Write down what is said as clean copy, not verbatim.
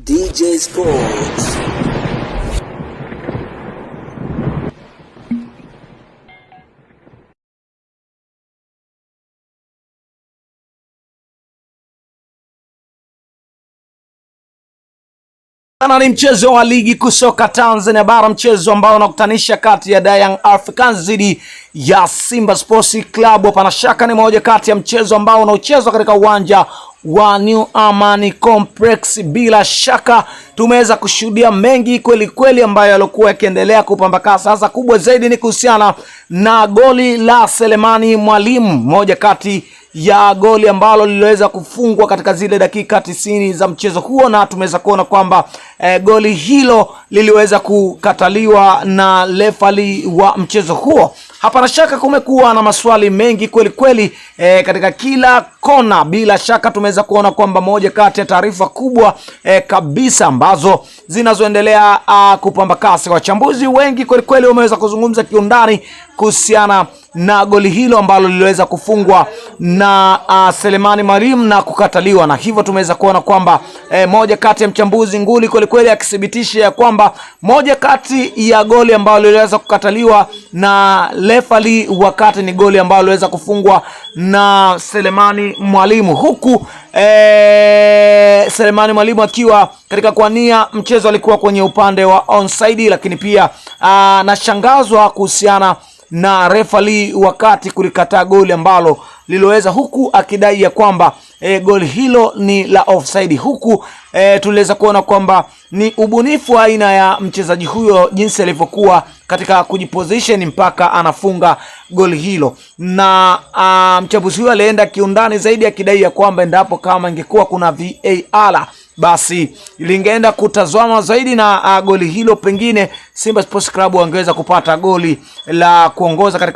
DJ Sports. Na ni mchezo wa ligi kusoka Tanzania bara, mchezo ambao unakutanisha kati ya Young Africans dhidi ya Simba Sports Club. Hapana shaka ni moja kati ya mchezo ambao unaochezwa katika uwanja wa New Amani Complex. Bila shaka tumeweza kushuhudia mengi kweli kweli ambayo yalikuwa yakiendelea kupambaka. Sasa kubwa zaidi ni kuhusiana na goli la Selemani Mwalimu, moja kati ya goli ambalo liliweza kufungwa katika zile dakika 90 za mchezo huo, na tumeweza kuona kwamba goli hilo liliweza kukataliwa na lefali wa mchezo huo. Hapana shaka kumekuwa na maswali mengi kweli kweli, katika kila kona. Bila shaka tumeweza kuona kwamba moja kati ya taarifa kubwa kabisa ambazo zinazoendelea kupamba kasi, wachambuzi wengi kweli kweli wameweza kuzungumza kiundani kuhusiana na goli hilo ambalo liliweza kufungwa na Selemani Mwalimu na kukataliwa, na hivyo tumeweza kuona kwamba moja kati ya mchambuzi nguli kweli kweli akithibitisha ya kwamba moja kati ya goli ambalo liliweza kukataliwa na lefali wakati ni goli ambalo liliweza kufungwa na Selemani Mwalimu, huku Selemani Mwalimu akiwa katika kuania mchezo alikuwa kwenye upande wa onside, lakini pia nashangazwa kuhusiana na refali wakati kulikataa goli ambalo liloweza, huku akidai ya kwamba goli hilo ni la offside, huku tuliweza kuona kwamba ni ubunifu wa aina ya mchezaji huyo jinsi alivyokuwa katika kujiposition mpaka anafunga goli hilo. Na mchambuzi huyo alienda kiundani zaidi akidai ya kwamba endapo kama ingekuwa kuna VAR basi lingeenda kutazama zaidi na goli hilo pengine Simba Sports Club wangeweza kupata goli la kuongoza katika